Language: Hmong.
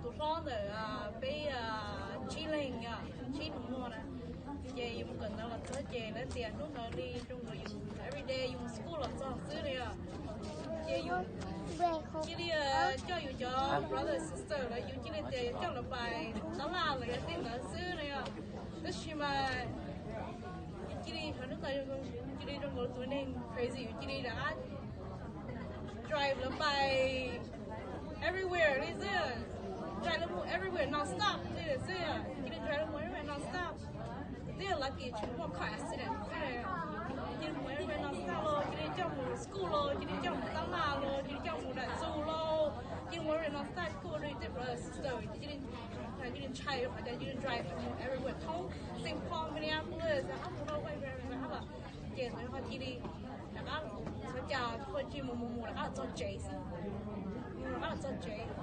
Hlob ntawm peb tsib leeg, tsib nus muag na, ces yus mus kawm ntawv los txog ces lawv tias hnub ntawd li zoo nkaus yus everyday yus mus school los txog xwb na yom. Ces yus cia li coj yus cov brother sister lawv, yus cia li tias yuav coj lawv pais tab laj los yog tej ntawd xwb na yom. Tab sis mas yus cia li, hnub ntawd cia li zoo nkaus tus neeg crazy, yus cia li rov qab drive lawv pais everywhere li xwb. Drive lawv mus everywhere non stop li xwb, cia li drive lawv mus everywhere non stop. Twb yog lucky tsis muaj car accident xwb. Cia li mus everywhere non stop los, cia li coj mus school los, cia li coj mus tab laj los, cia li coj mus nram zoo los, cia li mus everywhere non stop, kuj li tej brother sister cia li, cia li ntshai qhov tias cia li drive mus everywhere thoob Saint Paul, Minneapolis, hab mus no whatever hab los, ces lawv ho cia li rov qab, txhua cas txhua tsis mus mus mus rov qab los txog tsev xwb. Mus rov qab los txog tsev.